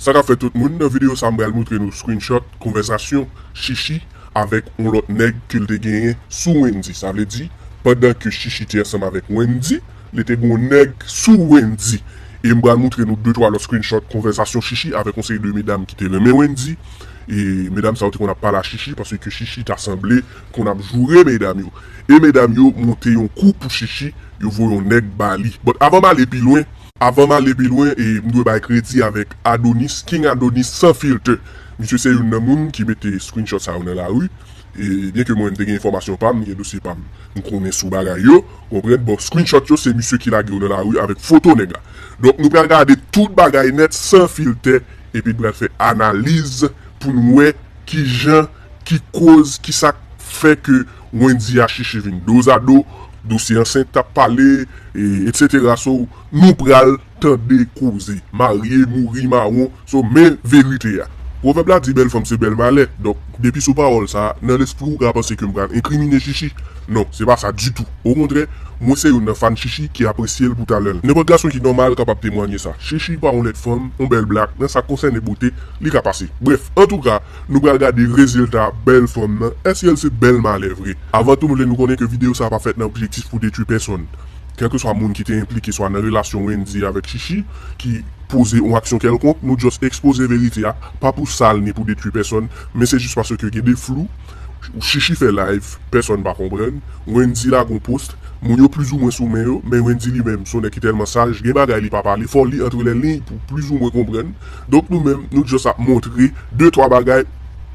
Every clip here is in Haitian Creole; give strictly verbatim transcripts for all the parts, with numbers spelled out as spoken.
Sa k ap fèt tout moun, nan videyo sa a m pral moutre nou screenshot konvèsasyon Chichi avèk yon lòt nèg ke l te genyen sou Wendy. Sa vle di, pandan ke Chichi te ansanm avèk Wendy, li te gen yon nèg sou Wendy. E m pral moutre nou de twa lòt screenshot konvèsasyon Chichi avèk yon seri de medam ki te renmen Wendy. E medam sa yo te konn ap pale a Chichi paske Chichi ta sanble konn ap joure medam yo. E medam yo monte yon kou pou Chichi, yo voye yon nèg ba li. But avan m ale pi lwen, avan m ale pi lwen, e m dwe bay kredi avèk Adonis, King Adonis san filtè. Misye se youn nan moun ki mete screenshot sa yo nan lari. E byen ke mwen m te gen enfòmasyon pa m, m gen dosye pa m, m konnen sou bagay yo, konprann? Bon, screenshot yo se misye ki lage yo nan lari avèk foto nèg la. Donk nou pral gade tout bagay nèt san filtè, epi n pral fè analiz pou n wè kijan, ki koz, ki sa k fè ke Wendy a Chichi vin dozado, dosye ansent t ap pale, e, etsetera. So, nou pral tande koze. Marye, mouri, mawon. So, men verite a. Pwovèb la di bèl fanm se bèl malè. Donk, depi sou pawòl sa, nan lespri w ka panse ke m pral enkrimine Chichi. Non, se pa sa ditou. Okontrè, mwen se youn nan fan Chichi ki apresye l pou talè l. Nenpòt gason ki nòmal kapab temwanye sa. Chichi pa yon lèd fanm, yon bèl blak, nan sa k konsène bote, li ka pase. Brèf, antouka, nou pral gade rezilta bèl fanm nan. Èske l se bèl malè vre? Avan tou, m vle nou konnen ke videyo sa a pa fèt nan objektif pou detwi pèsonn. Kèlkeswa moun ki te enplike swa nan relasyon Wendy avèk Chichi, ki poze yon aksyon kèlkonk, nou just ekspoze verite a, pa pou sal ni pou detwi pèsonn, men se jis paske gen de flou. Chichi fè live, pèsonn pa konprann. Wendy lage yon post, moun yo plizoumwen sou men yo, men Wendy li menm, se yon nèg ki tèlman saj, gen bagay li pa pale, fò w li antre lè liy pou plizoumwen konprann. Donk nou menm, nou just ap montre de twa bagay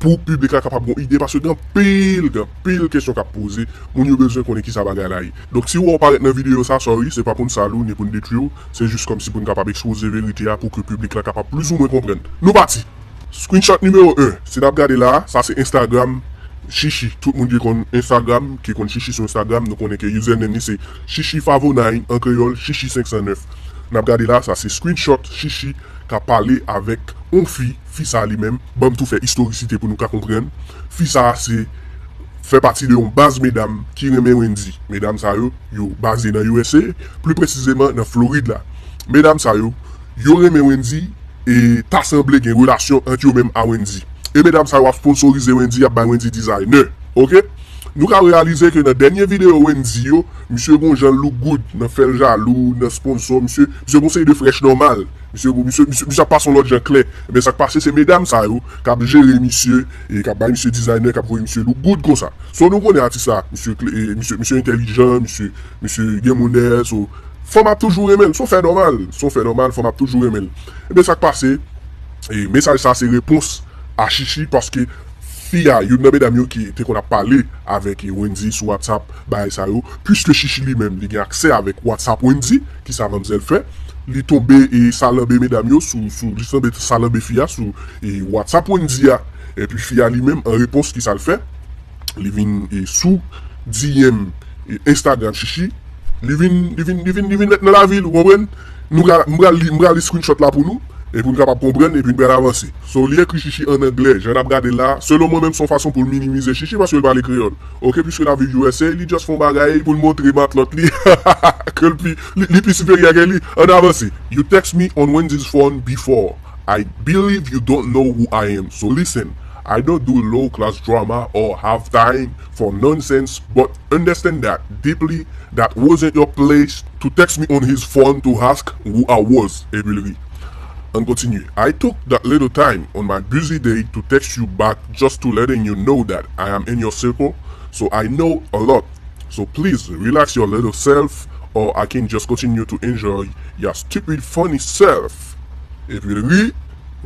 pou piblik la kapab gen yon ide, paske gen anpil, gen anpil kesyon k ap poze, moun yo bezwen konnen kisa bagay la ye. Donk si w wè w parèt nan videyo sa, sorry, se pa pou n sal ou, ni pou n detwi w, se jis kòmsi pou n kapab ekspoze verite a pou ke piblik la kapab plizoumwen konprann. Nou pati! Screenshot nimewo en, si n ap gade la, sa se Instagram Chichi. Tout moun ki konn Instagram, ki konn Chichi sou Instagram, nou konnen ke username li se Chichi Favo nine, an kreyòl, Chichi senk san nèf. N ap gade la, sa se screenshot Chichi k ap pale avèk yon fi, fi sa li menm, ban m tou fè istorisite pou nou ka konprann. Fi sa se, fè pati de yon baz medam ki renmen Wendy. Medam sa yo, yo baze nan U S A, pli presizeman nan Florid la. Medam sa yo, yo renmen Wendy, e ta sanble gen relasyon ant yo menm a Wendy. E medam sa yo ap sponsorize Wendy, y ap bay Wendy designer. Oke? Nou ka reyalize ke nan dènye videyo Wendy yo, misye gon jan look good, nan fè l jalou, nan sponsor misye, misye gon seri de frèch nòmal. Misye, misye, misye, misye ap pase yon lòt jan klè. Men sa k pase se medam sa yo k ap jere misye, e k ap bay misye designer, k ap voye misye look good konsa. So nou konnen atis la, misye kle, e, misye, misye entèlijan, misye, misye gen monè, so fanm ap toujou renmen l, se yon fè nòmal, se yon fè nòmal, fanm ap toujou renmen l. Ebyen sa k pase, e mesaj sa se repons a Chichi, paske fi a, youn nan medam yo ki te konn ap pale avèk Wendy sou WhatsApp, bagay sa yo, puiske Chichi li menm, li gen aksè avèk WhatsApp Wendy, kisa manmzèl fè, li tonbe e salanbe medam yo sou, sou, li tonbe salanbe fi a sou e WhatsApp Wendy a. Epi fi a li menm, an repons, kisa l fè? Li vin e sou D M e Instagram Chichi. Li vin, li vin, li vin, li vin met nan lavi l, ou konprann? Nou ka, m pral li, m pral li screenshot la pou nou, epi nou kapab konprann, epi nou pral avanse. So, li ekri Chichi an anglè, jan n ap gade la, selon mwen menm, se yon fason pou l minimize Chichi, paske l pale kreyòl. Oke, piske l ap viv U S A, li just fè yon bagay pou l montre matlòt li, ke l pi, li, li pi siperyè ke li. Ann avanse. You text me on Wendy's phone before. I believe you don't know who I am, so listen. I don't do low class drama or have time for nonsense, but understand that deeply that wasn't your place to text me on his phone to ask who I was, epi l ri. Ann kontinye. I took that little time on my busy day to text you back just to letting you know that I am in your circle, so I know a lot. So please relax your little self, or I can just continue to enjoy your stupid funny self. Epi l ri,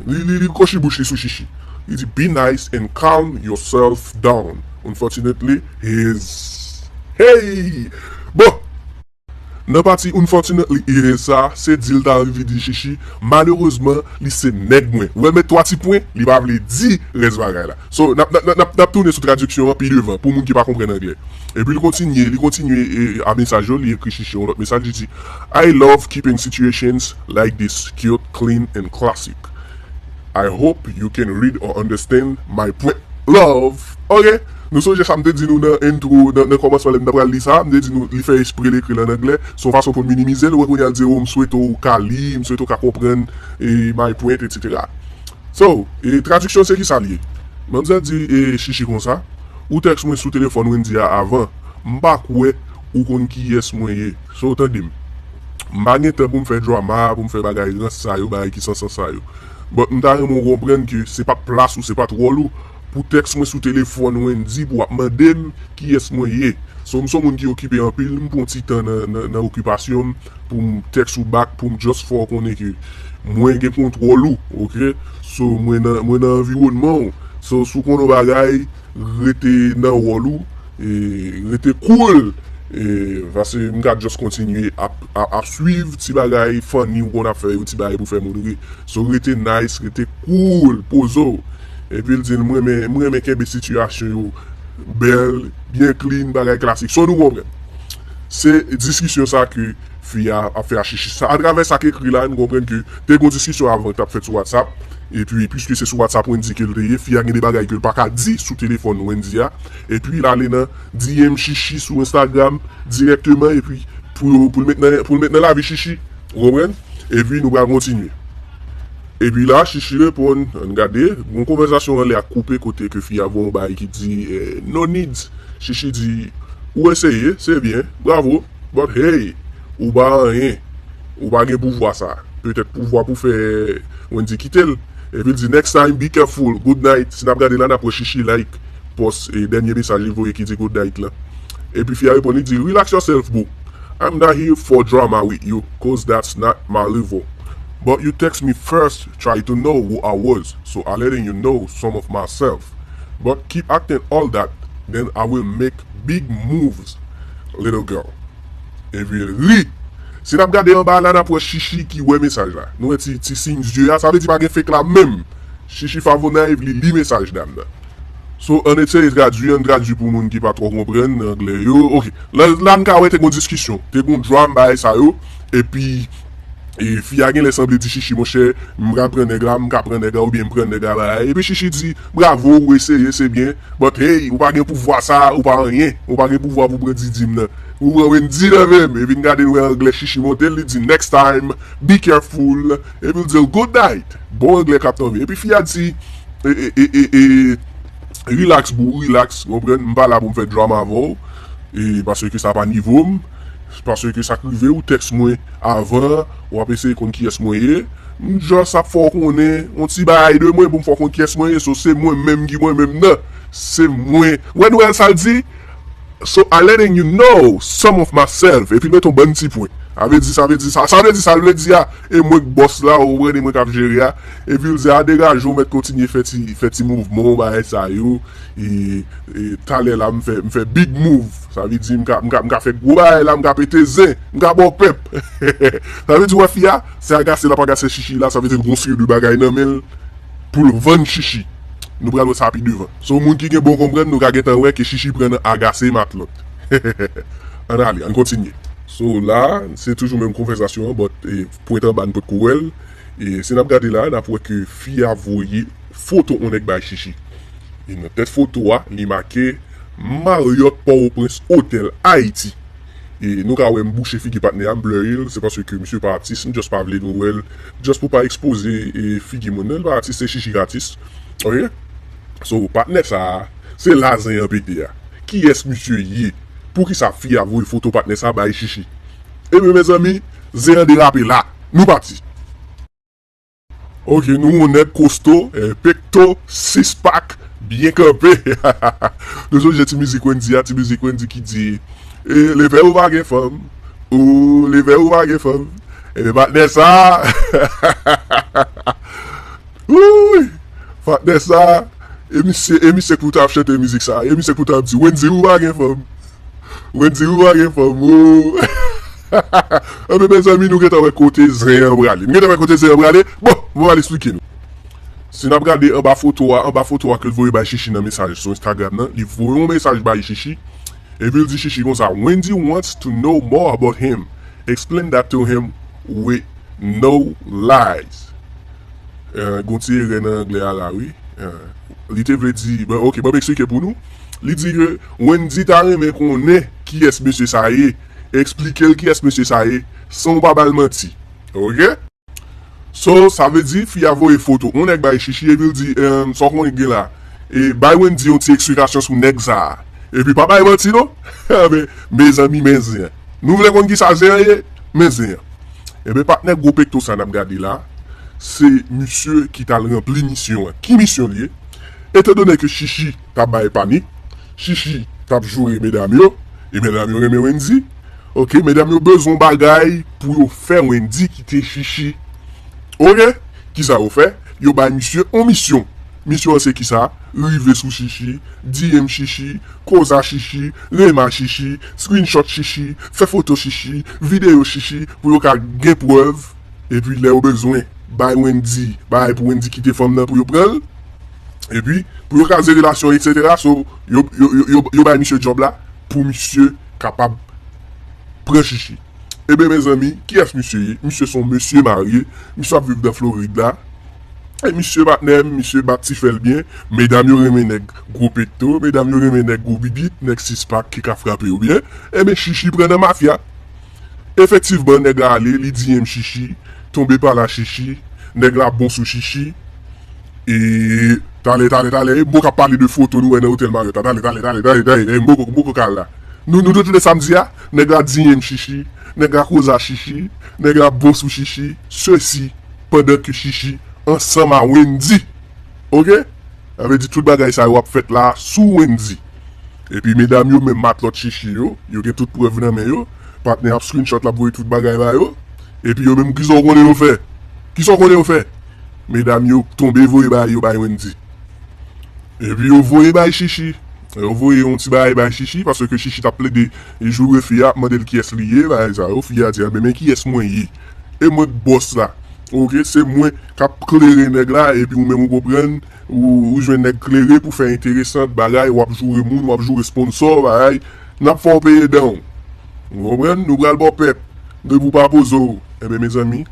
li, li, li kwochi bouch li sou Chichi. Li di, be nice and calm yourself down. Unfortunately, he is. Hey! Bon! Nan pati unfortunately, he is sa, se di l ta anvi di Chichi, malerezman, li se nèg mwen. Ou wè met twa ti pwen, li pa vle di rès bagay la. So, n ap, n ap, n ap, n ap tounen sou tradiksyon an pi devan, pou moun ki pa konprann anglè. Epi l kontinye, li kontinye e, a mesaj yo, li ekri Chichi yon lòt mesaj, li di, I love keeping situations like this cute, clean and classic. I hope you can read or understand my point. Love. Ok. Nou sonje sa m te di nou nan intro, nan, nan kòmansman lè m t ap pral li sa, m te di nou li fè espre l ekri l an anglè. Se yon fason pou l minimize l. Ou wè kounye a l di, oh, m swete w ka li, m swete w ka konprann e my point, etsetera. So, e, tradiksyon se ki sa l ye? Manmzèl di, e, Chichi konsa, ou tèks mwen sou telefòn Wendy a avan, m pa kwè ou konn kiyès mwen ye. So, tande m. M pa gen tan pou m fè drama, pou m fè bagay rans sa yo, bagay ki san sans sa yo. But m ta renmen w konprann ke se pa t plas ou, se pa t wòl ou pou tèks mwen sou telefòn Wendy pou w ap mande m kiyès mwen ye. So, m se yon moun ki okipe anpil, m pran ti tan nan, nan, nan okipasyon m pou m tèks ou back, pou m just fè w konnen ke mwen gen kontwòl ou, oke? So, mwen nan, mwen nan anviwònman w. So, si w konn yon bagay, rete nan wòl ou, e, rete cool, e, paske m ka just kontinye ap, ap, ap swiv ti bagay funny ou konn ap fè yo, ti bagay pou fè moun ri. So, rete nice, rete cool, poze w. Epi l di l, "M renmen, m renmen kenbe sitiyasyon yo bèl, byen clean, bagay klasik." So, nou konprann. Se diskisyon sa ke fi a ap fè a Chichi. Sa, atravè sa k ekri la, nou konprann ke te gen yon diskisyon avan k t ap fèt sou WhatsApp. Epi, piske se sou WhatsApp Wendy ke l te ye, fi a gen de bagay ke l pa ka di sou telefòn Wendy a. Epi, l ale nan D M Chichi sou Instagram dirèkteman, epi pou, pou l met nan, pou l met nan lavi Chichi. Ou konprann? Epi, nou pral kontinye. Epi la, Chichi reponn, ann gade, gon konvèsasyon anlè a koupe kote ke fi a voye yon bagay ki di, eh, "No needs." Chichi di, "Ou eseye, se byen, bravo, but hey, ou pa anyen, ou pa gen pouvwa sa." Petèt pouvwa pou fè Wendy kite l. Epi l di, "Next time, be careful, good night." Si n ap gade la, n ap wè Chichi like post, e, dènye mesaj li voye ki di good night lan. Epi fi a reponn, li di, "Relax yourself, boo. I'm not here for drama with you, cause that's not my level. But you text me first, try to know who I was, so I letting you know some of myself. But keep acting all that, then I will make big moves, little girl." Epi l ri. Si n ap gade anba la, n ap wè Chichi ki wè mesaj la. Nou wè ti, ti siy zye a, sa vle di pa gen fake la menm. Chichi Favonay, li li mesaj dam nan. So, ann eseye tradui, ann tradui pou moun ki pa twò konprann anglè yo. Oke. La, la n ka wè te gon diskisyon, te gon drama, bagay sa yo. Epi, e, fi a genlè sanble di Chichi, "Monchè, m ka pran nèg la, m ka pran nèg la, oubyen m pran nèg la, bagay." Epi Chichi di, "Bravo, ou eseye, se byen. But hey, ou pa gen pouvwa sa, ou pa anyen. Ou pa gen pouvwa pou pran Didi m nan. Ou pran Wendy nan men m." Epi n gade, n wè anglè Chichi monte, li di, "Next time, be careful." Epi l di l, "Good night." Bon anglè k ap tonbe. Epi fi a di, e, e, e, e, e, "Relax, boo, relax, konprann, m pa la pou m fè drama avè w, e, paske sa pa nivo m, paske sa k rive ou tèks mwen avan, w ap eseye konn kiyès mwen ye, m just ap fè w konnen yon ti bagay de mwen pou m fè w konn kiyès mwen ye, so se mwen menm ki mwen menm nan, se mwen." Wè nou wè sa l di? "So I letting you know some of myself." Epi l mete yon bann ti pwen. Sa vle di, sa vle di sa, sa vle di sa l vle di a. E mwen k bòs la, ou konprann, e mwen k ap jere a. Epi l di, "A degaje w, mèt kontinye fè ti, fè ti mouvman w, bagay sa yo. E, e talè la, m fè, m fè big move. Sa vle di, m ka, m ka, m ka fè gwo bagay la, m ka pete zen, m ka ba w pèp." Sa vle di, wè fi a, se agase l ap agase Chichi la, sa vle di l gon seri de bagay nan men l pou l vann Chichi. Nou pral wè sa pi devan. So, moun ki gen bon konprann, nou ka gentan wè ke Chichi pran nan agase matlòt. Ann ale, ann kontinye. So, la, se toujou menm konvèsasyon an, but, e, pwent anba, n potko wè l. E, si n ap gade la, n ap wè ke fi a voye foto yon nèg bay Chichi. E nan tèt foto a, li make Marriott Port-au-Prince Hotel Haiti. E nou ka wè m bouche figi patnè a, m blurry l, se paske misye pa atis, m just pa vle nou wè l, just pou pa ekspoze, e, figi moun nan, li pa atis, se Chichi k atis. Oke? So, patnè sa a, se la zen an pete a. Kiyès misye ye? Poukisa fi a voye foto patnè sa a bay Chichi? Ebyen, mezanmi, zen an derape la. Nou pati. Oke, nou wè yon nèg kosto, eh, pekto, six pack, byen kanpe. Nou sonje ti mizik Wendy a, ti mizik Wendy ki di, e, leve ou pa gen fanm, ou leve ou pa gen fanm. Ebyen, patnè sa, wouy, patnè sa, e misye, e misye k pou ta ap chante mizik sa, e misye k pou ta ap di, Wendy, ou pa gen fanm. Wendy, ou pa gen fanm, o. Anben, mezanmi, nou gentan wè kote zen an prale. Nou gentan wè kote zen an prale. Bon, bon, m al eksplike nou. Si n ap gade anba foto a, anba foto a ke l voye bay Chichi nan mesaj sou Instagram nan, li voye yon mesaj bay Chichi. Epi l di Chichi konsa, "Wendy wants to know more about him. Explain that to him with no lies." Eh, gon ti erè nan anglè a la, wi. Eh, li te vle di, bon, oke, ban m eksplike pou nou. Li di ke Wendy ta renmen konnen kiyès mesye sa ye. Eksplike l kiyès mesye sa ye, san w pa ba l manti. Oke? So, sa vle di, fi a voye foto yon nèg bay Chichi, epi l di, "Em, sa w konnen gen la? E bay Wendy yon ti eksplikasyon sou nèg sa a." Epi pa bay manti non. Men, mezanmi, men zen. Nou vle konn ki sa zen an ye? Men zen an. Ebyen, patnè, gwo pekto sa n ap gade la, se misye ki t al ranpli misyon an. Ki misyon l ye? Etandone ke Chichi t ap bay panik, Chichi t ap joure medam yo, e medam yo renmen Wendy. Oke, medam yo bezwen bagay pou yo fè Wendy kite Chichi. Oke, kisa yo fè? Yo bay misye yon misyon. Misyon an se kisa? Rive sou Chichi, D M Chichi, koz a Chichi, renmen Chichi, screenshot Chichi, fè foto Chichi, videyo Chichi, pou yo ka gen prèv. Epi lè yo bezwen bay Wendy, bay pou Wendy kite fanm nan pou yo pran l. Epi, pou yo ka ze relasyon, etsetera. So, yo, yo, yo, yo, yo bay misye djòb la pou misye kapab pran Chichi. Ebyen, mezanmi, kiyès misye ye? Misye se yon mesye marye. Misye ap viv nan Florid la. E misye, patnè m, misye bat ti fè l byen. Medam yo renmen nèg gwo pekto. Medam yo renmen nèg gwo bibit, nèg six pack ki ka frape yo byen. Ebyen, Chichi pran nan mafya. Efektivman, nèg la ale, li D M Chichi, tonbe pa la Chichi, nèg la bon sou Chichi. E talè, talè, talè, m poko ap pale de foto nou wè nan otèl Marriott la. Talè, talè, talè, talè, talè, talè, m poko, m poko ka al la. Nou, nou, nou tande sa m di a? Nèg la D M Chichi, nèg la koz a Chichi, nèg la bon sou Chichi, sesi, pandan ke Chichi ansanm a Wendy. Oke? Sa vle di tout bagay sa yo ap fèt la sou Wendy. Epi medam yo menm matlòt Chichi yo, yo gen tout prèv nan men yo. Patnè ap screenshot, l ap voye tout bagay ba yo. Epi yo menm, kisa w konnen yo fè? Kisa w konnen yo fè? Medam yo tonbe voye bagay yo bay Wendy. Epi yo voye bay Chichi. Yo voye yon ti bagay bay Chichi, paske Chichi t ap plede joure fi a, ap mande l kiyès li ye, bagay sa yo. Fi a di, "Enben, men kiyès mwen ye? E mwen k bòs la. Oke, se mwen k ap klere nèg la, epi ou menm ou konprann, ou, ou jwenn nèg klere pou fè enteresan, bagay, w ap joure moun, w ap joure sponsò, bagay. N ap fè w peye dan w." Ou konprann? Nou pral ba w pèp. Depi w pa poze w. Enben, mezanmi,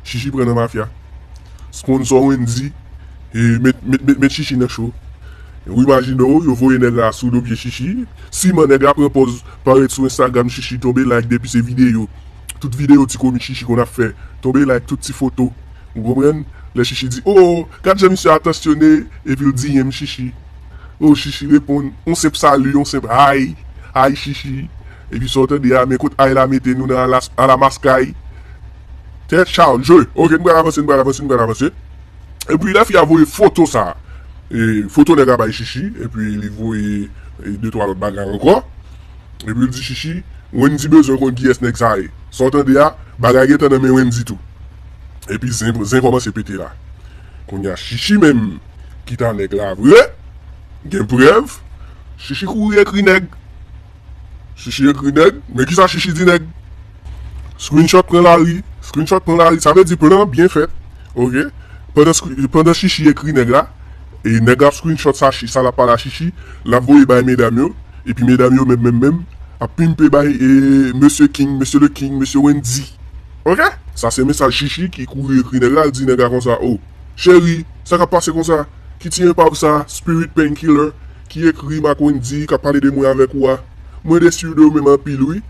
Chichi pran nan mafya. Sponsò Wendy, e, met, met, met, met Chichi nan cho. Ou imajine w, yo voye nèg la sou do pye Chichi. Siman nèg la pran pòz parèt sou Instagram Chichi, tonbe like depi se videyo. Tout videyo ti komik Chichi konn ap fè. Tonbe like tout ti foto. Ou konprann? Lè Chichi di, "Oh, gad jan misye atansyone," epi l D M Chichi. Oh, Chichi reponn, yon senp sali, yon senp hi, hi Chichi. Epi sa w tande a, men kot hi la mete nou nan ala, ala maskay. Tèt chaje. Oke, n pral avanse, n pral avanse, n pral avanse. Epi lè fi a voye foto sa, e, foto nèg la bay Chichi, epi li voye, e, de twa lòt bagay ankò. Epi l di Chichi, Wendy bezwen konn kiyès nèg sa ye. Sa w tande a, bagay gentan nan men Wendy tou. Epi zen, zen kòmanse pete la. Kounye a, Chichi menm, ki ta nèg la vre, gen prèv, Chichi kouri ekri nèg. Chichi ekri nèg. Men kisa Chichi di nèg? Screenshot pran lari. Screenshot pran lari. Sa vle di plan byen fèt. Oke? Pandan, screen- pandan Chichi ekri nèg la, e nèg la ap screenshot sa, Chi- sa l ap pale a Chichi, l ap voye bay medam yo, epi medam yo menm, menm, menm, ap pimpe bay e, Mesye King, Mesye le King, Mesye Wendy. Oke? Sa se mesaj Chichi ki kouri ekri nèg la, l di nèg la konsa, "Oh, cheri, sa k ap pase konsa? Ki ti enpav sa, Spirit Painkiller, ki ekri m ak Wendy, k ap pale de mwen avèk ou a? Mwen desi de ou menm anpil, wi.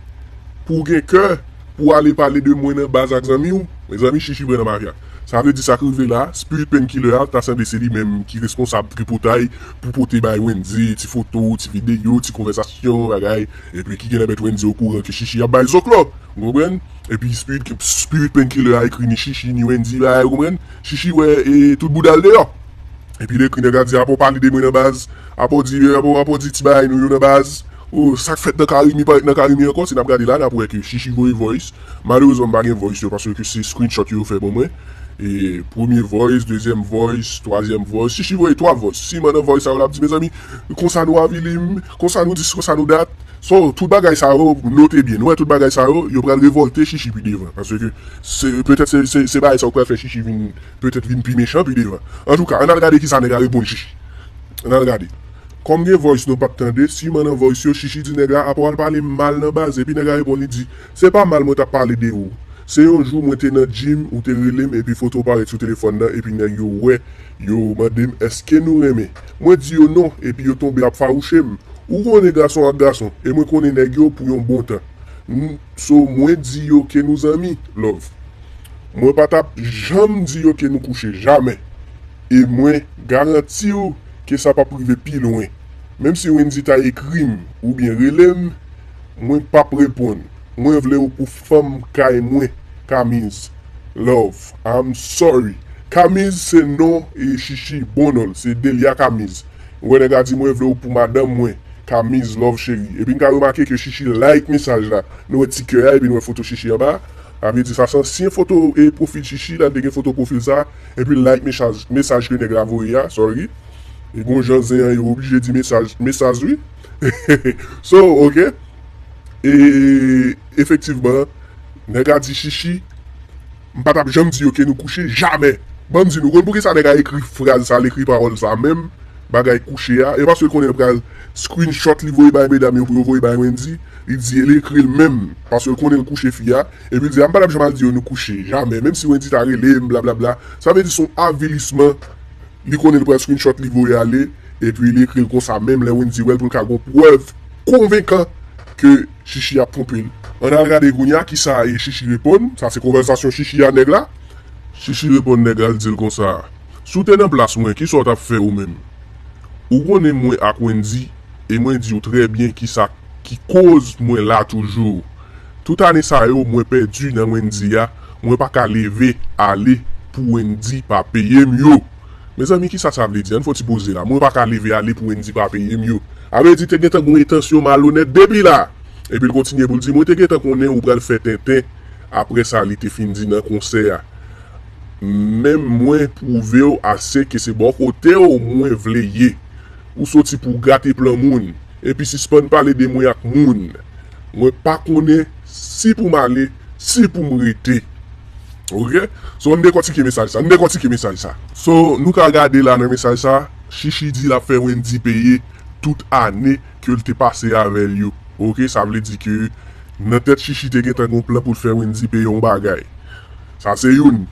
Pou w gen kè, pou w ale pale de mwen nan baz ak zanmi w." Mezanmi, Chichi pran nan mafya. Sa vle di sa k rive la, Spirit Painkiller a, ta sanble se li menm ki responsab tripotay pou pote bay Wendy, ti foto, ti videyo, ti konvèsasyon, bagay. Epi ki genlè mèt Wendy okouran ke Chichi ap bay zoklo. Ou konprann? Epi Spirit, Spirit Painkiller a ekri ni Chichi, ni Wendy, bagay, ou konprann? Chichi wè e tout bouda l deyò. Epi l ekri nèg la di, "Apa w pale de mwen nan baz? Apa w di, apa w, apa w di ti bagay nou yo nan baz? O, sa k fèt nan Karimi pa ret nan Karimi ankò." Si n ap gade la, n ap wè ke Chichi voye voice. Malerezman, m pa gen voice yo, paske se screenshot yo fè ban mwen. E premye voice, dezyèm voice, twazyèm voice. Chichi voye twa voice. Siman nan voice sa yo, l ap di, "Mezanmi, konsa nou avili m, konsa nou dis, konsa nou dat." So, tout bagay sa yo, note byen. Nou wè tout bagay sa yo, yo pral revòlte Chichi pi devan. Paske se, petèt se, se, se bagay sa yo k pral fè Chichi vin, petèt vin pi mechan pi devan. Antouka, ann al gade kisa nèg la reponn Chichi. Ann al gade. Kòm gen voice nou p ap tande, siman nan voice yo, Chichi di nèg la, "Apa w al pale m mal nan baz?" Epi nèg la reponn, li di, "Se pa mal mwen t ap pale de ou. Se yon jou mwen te nan gym, ou te rele m, epi foto w parèt sou telefòn nan, epi nèg yo wè, yo mande m, 'Èske nou renmen?' Mwen di yo non, epi yo tonbe ap fawouche m. Ou konnen gason ak gason, e mwen konnen nèg yo pou yon bon tan. N-, so, mwen di yo ke nou zanmi, love." Mwen pa t ap janm di yo ke nou kouche, jamè. E mwen garanti w ke sa p ap rive pi lwen. Menm si Wendy ta ekri m oubyen rele m, mwen p ap reponn. Mwen vle w pou fanm kay mwen, Kamiz. Love, I'm sorry. Kamiz se non e Chichi, bon non l, se Delia Kamiz. Ou wè nèg la di mwen vle w pou madanm mwen, Kamiz, love cheri. Epi n ka remake ke Chichi like mesaj la. Nou wè ti kè a, epi nou wè foto Chichi anba. Sa vle di sa se ansyen foto e pwofil Chichi, la l te gen foto pwofil sa, epi l like mesaj, mesaj ke nèg la voye a, sorry. E gon jan zen an yo oblije di mesaj, mesaj wi. So, ok. E efektivman, nèg la di Chichi, m pa t ap janm di yo ke nou kouche, jamè. Ban m di nou, konn poukisa nèg la ekri fraz sa, l ekri pawòl sa menm, bagay kouche a, e paske l konnen l pral screenshot li voye bay medam yo pou yo voye bay Wendy, li di, li ekri l menm, paske l konnen l kouche fi a, epi l di, a m pa t ap janm al di yo nou kouche, jamè, menm si Wendy ta rele m, blablabla. Sa vle di se yon avilisman, li konnen l pral screenshot li voye ale, epi li ekri l konsa menm lè Wendy wè l pou l ka gon prèv konvenkan ke Chichi ap twonpe l. Ann al gade kounye a kisa e Chichi reponn, sa se konvèsasyon Chichi a nèg la. Chichi reponn nèg la, l di l konsa, si w te nan plas mwen, kisa w t ap fè ou menm? Ou konnen mwen ak Wendy, e mwen di w trè byen kisa ki koz mwen la toujou. Tout ane sa yo, mwen pèdi nan Wendy a, mwen pa ka leve ale pou Wendy pa peye m yo. Mezanmi, kisa sa vle di? Ann fè yon ti poze la. Mwen pa ka leve ale pou Wendy pa peye m yo. Sa vle di te gentan gen yon entansyon malonèt depi la. Epi l kontinye pou l di, mwen te gentan konnen ou pral fè tenten. Apre sa, li te fin di nan konsè a, men mwen pwouve w ase ke se bò kote w mwen vle ye. Ou soti pou w gate plan moun. Epi sispann pale de mwen ak moun. Mwen pa konnen si pou m ale, si pou m rete. Ok? So, ann dekòtike mesaj sa. Ann dekòtike mesaj sa. So, nou ka gade la nan mesaj sa, Chichi di l ap fè Wendy peye tout ane ke l te pase avè l yo. Ok? Sa vle di ke nan tèt Chichi te gentan gon plan pou l fè Wendy peye yon bagay. Sa se youn.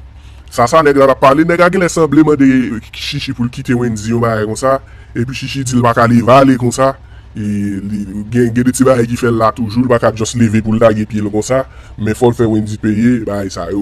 Sa, sa nèg la t ap pale, nèg la genlè sanble mande Chichi pou l kite Wendy yon bagay konsa, epi Chichi di l pa ka leve ale konsa, e li gen, gen de ti bagay ki fè l la toujou, l pa ka just leve pou l lage pye l konsa, men fò l fè Wendy peye bagay sa yo.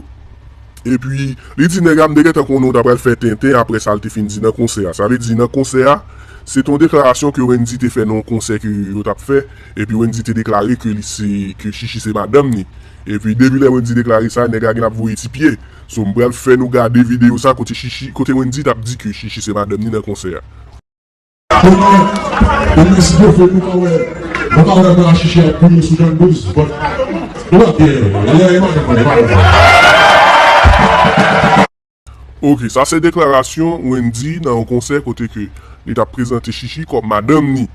Epi, li di nèg la, m te gentan konnen w ta pral fè tenten apre sa l te fin di nan konsè a. Sa vle di nan konsè a, se te yon deklarasyon ke Wendy te fè nan yon konsè ke yo t ap fè, epi Wendy te deklare ke li se, ke Chichi se madanm ni. Epi depi lè Wendy deklare sa, nèg la gen ap voye ti pye. So, m pral fè nou gade videyo sa kote Chichi, kote Wendy t ap di ke Chichi se madanm ni nan konsè a. Konnen, ou mèsi Bondye, nou pa wè, nou pa wè mwen ak Chichi ap goumen sou John Douz, but nou pa byen, e, e, e madanm mwen, e madanm mwen. Ok, sa se deklarasyon Wendy nan yon konsè kote ke li t ap prezante Chichi kòm madanm ni.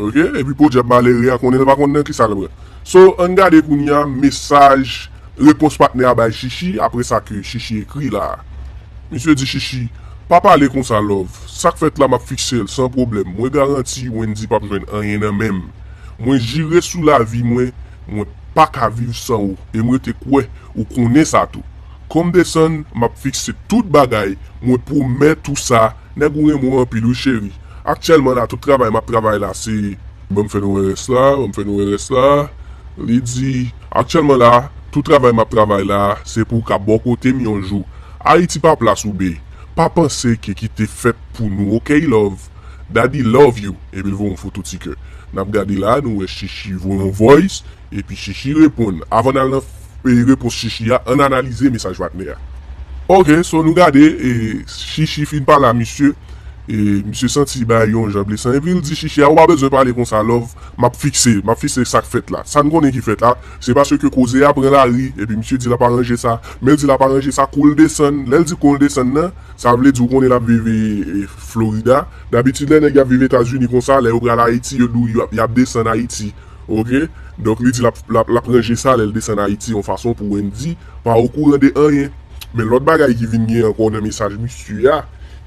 Ok, epi podyab malere a konnen l pa konn nan kisa l pran. So, ann gade kounye a mesaj, repons patnè a bay Chichi apre sa ke Chichi ekri la a. Misye di Chichi, pa pale konsa love. Sa k fèt la m ap fikse l san pwoblèm. Mwen garanti Wendy p ap jwenn anyen nan men m. Mwen jire sou lavi mwen, mwen pa ka viv san ou. E mwen te kwè ou konnen sa tou. Kon m desann, m ap fikse tout bagay, mwen pwomèt ou sa, nèg ou renmen w anpil wi cheri. Aktyèlman la, tout travay m ap travay la, se, ban m fè nou wè rès la, ban m fè nou wè rès la. Li di, aktyèlman la, tout travay m ap travay la, se pou w ka bò kote m yon jou. Ayiti pa plas ou, bae. Pa panse ke ki te fèt pou nou, ok, love? Daddy love you. Epi l voye yon foto ti kè. N ap gade la, nou wè Chichi voye yon voice. Epi Chichi reponn. Avan n al nan, e, repons Chichi a, ann analize mesaj patnè a. Ok, so nou gade, e, Chichi fin pale a misye, e, misye santi bagay yon jan blesan. Epi l di Chichi a, ou pa bezwen pale konsa, love, m ap fikse, m ap fikse sa k fèt la. Sa n konnen ki fèt la, se paske koze a pran lari, epi misye di l ap aranje sa. Men l di l ap aranje sa, kou l desann, lè l di kou l desann nan, sa vle di ou konnen l ap viv, e, e, Florida. Dabitid, lè nèg y ap viv Etazini konsa, lè yo pral Ayiti, yo di w y ap, y ap desann Ayiti. Ok? Donk, li di l ap, l ap, l ap ranje sa lè l desann Ayiti yon fason pou Wendy pa okouran de anyen. Men lòt bagay ki vin gen ankò nan mesaj misye a,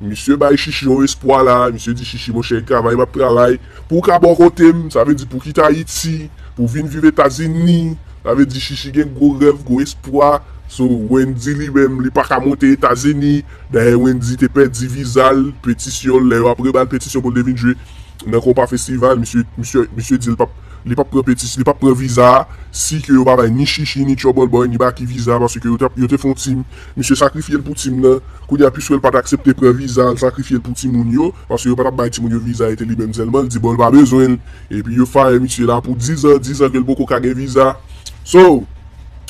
misye bay Chichi yon espwa la, misye di Chichi, monchè, travay m ap travay pou w ka bò kote m, sa vle di pou w kite Ayiti, pou w vin viv Etazini, sa vle di Chichi gen gwo rèv, gwo espwa. So, Wendy li menm, li pa ka monte Etazini. Dayè, Wendy te pèdi viza l, petisyon l, lè yo ap reba l petisyon pou l te vin jwe nan Konpa Festival, misye, misye, misye di l p ap, Li p ap pran petis, li p ap pran viza a, si ke yo pa bay ni Chichi, ni Trouble Boy, ni Baky viza, paske yo te, yo te fè yon team. Misye sakrifye l pou team nan. Kounye a, piske l pa t aksepte pran viza, l sakrifye l pou timoun yo, paske yo pa t ap bay timoun yo viza, e te li menm sèlman, l di bon, l pa bezwen l. Epi yo fire misye la pou diz an, diz an ke l poko ka gen viza. So,